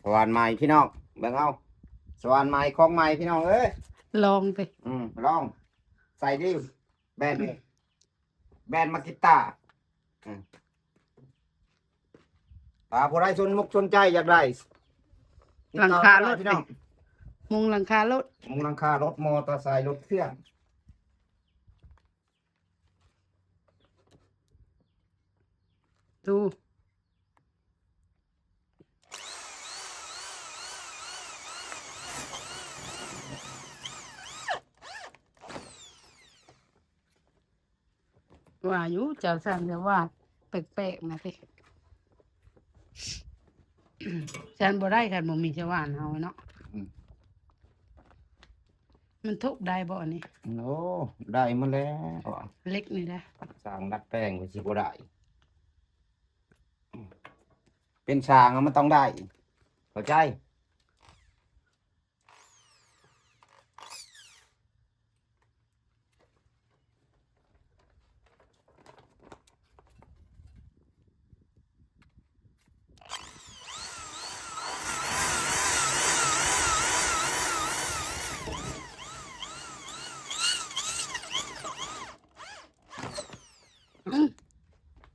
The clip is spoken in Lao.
ສະຫວ່ານໃໝ່ພີ່ນ້ອງ ເບິ່ງເອົາ ສະຫວ່ານໃໝ່ ຂອງໃໝ່ພີ່ນ້ອງເອີຍ ລອງຕິ ອືມ ລອງ ໃສ່ດີ ແບຣນນີ້ ແບຣນມາກິດຕາ ອືມ ຖ້າຜູ້ໃດສົນມຸກສົນໃຈຢາກໄດ້ ຕິດຕໍ່ມາໄດ້ພີ່ນ້ອງ ມຸງຫຼັງຄາລົດ ມຸງຫຼັງຄາລົດ ມໍເຕີໄຊ ລົດເຄື່ອງ ດູ ວ່າຢູ່ ເຈົ້າຊ່າງຈະວ່າແປກໆນະຕິ ຊັ້ນບໍ່ໄດ້ ຄັນບໍ່ມີຊາວບ້ານເຮົາເນາະ ອືມ ມັນທຸບໄດ້ບໍ່ອັນນີ້? ໂອ້ ໄດ້ໝົດແລ້ວ ເຫຼັກນີ້ນະ ຊ່າງດັດແປງກໍຊິບໍ່ໄດ້ ເປັນຊ່າງມັນຕ້ອງໄດ້ ເຂົ້າໃຈ?